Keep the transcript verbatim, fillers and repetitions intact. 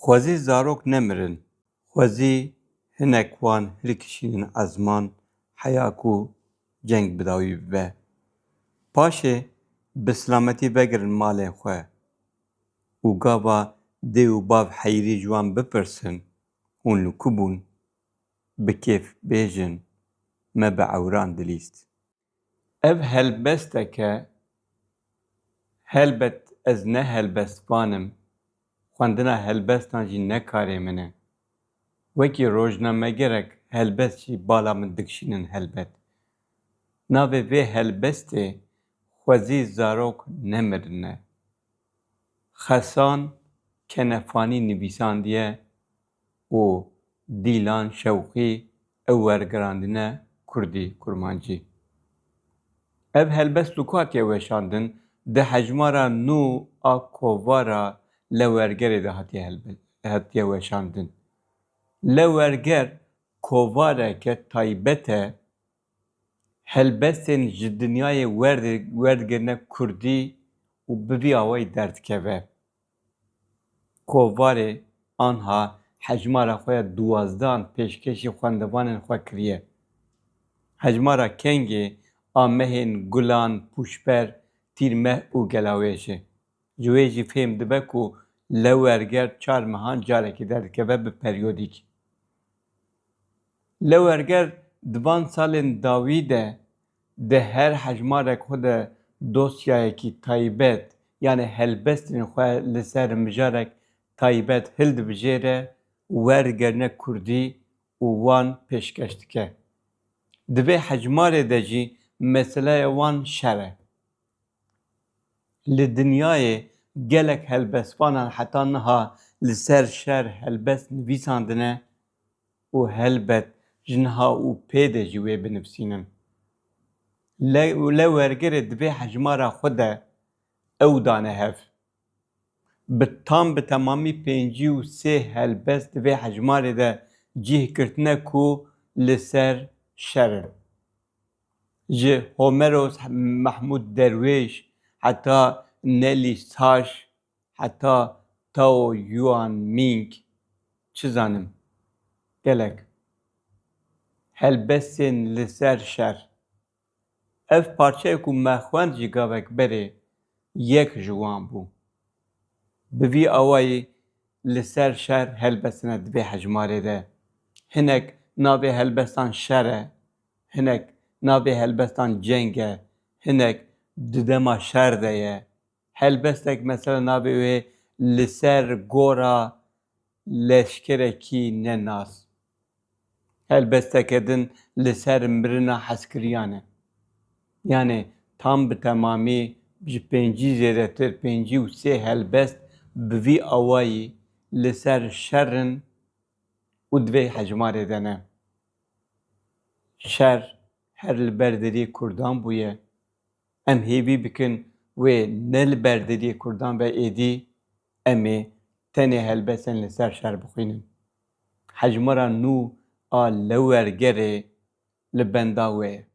Xwezî zarok nemirin. Xwezî hinek wan hilkişînin ezman heya ku ceng bi dawî bibe. Paşê bi silametî vegirin malên xwe û gava dê û bav heyirî ji wan bipirsin, hûn li ku bûn? Bi kêf bêjin, me bi ewran dilîst. Ev helbestek e, helbet ez ne helbestvan im, xwendina helbestan jî ne karê min e. Wekî rojnamegerek helbest jî bala min dikişînin helbet. Navê vê helbestê Xwezî zarok nemirin e. Xesan Kenefanî nivîsandiye û Dîlan Şewqî ew wergerandine kurdî, kurmancî. Ev helbest li ku hatiye weşandin? Di hejmara nû a kovara Lewergerê de hatiye helbe-, hatiye weşandin. Lewerger kovareke taybet e, helbestên ji dinyayê wer-, werdigirine kurdî û bi vî awayî derdikeve. Kovarê anha hejmara xwe ya duwazdehan pêşkêşî xwendevanên xwe kiriye. Hejmara kengê a mehên gulan, pûşber, tîrmeh û gelawêj e. Ji wê jî fêm dibe ku Lewerger çar mehan carekê derdikeve bi peryodîk. Lewerger di van salên dawî de di her hejmarek xwe de dosyayekî taybet, yanî helbestên xwe li ser mijarek taybet hildibijêre, werdigirine kurdî û wan pêşkeş dike. Di vê hejmarê de jî meseleya wan şer e. Li dinyayê gelek helbestvanan heta niha li ser şer helbest nivîsandine û helbet ji niha û pê de jî wê binivîsînin. Le-, Lewergerê di vê hejmara xwe de ew dane hev. Bi tam bi temamî pêncî û sê helbest di vê hejmarê de cih girtine ku li ser şer in. Ji Homeros Mehmûd Derwêş heta Nelî Saş heta Tao Yuan Ming, çi zanim, gelek helbestên li ser şer. Ev parçeyê ku me xwend jî gavek berê yek ji wan bû. Bi vî awayî li ser şer helbestine di vê hejmarê de. Hinek navê helbestan şer e, hinek navê helbestan ceng e, hinek di dema şer de ye. Helbestek mesela navê wê li ser gora leşkerekî nenas. Helbesteke din li ser mirina hezkiriyan e. Yanê tam bi temamî ji pêncî zêdetir, pêncî û sê helbest bi vî awayî li ser şer in û di vê hejmarê de ne. Şer her li ber deriyê Kurdan bûye. Em hêvî bikin wê ne li ber deriyê Kurdan be, êdî em ê tenê helbestên li ser şer bixwînin. Hejmara nû a Lewergerê li benda wê ye.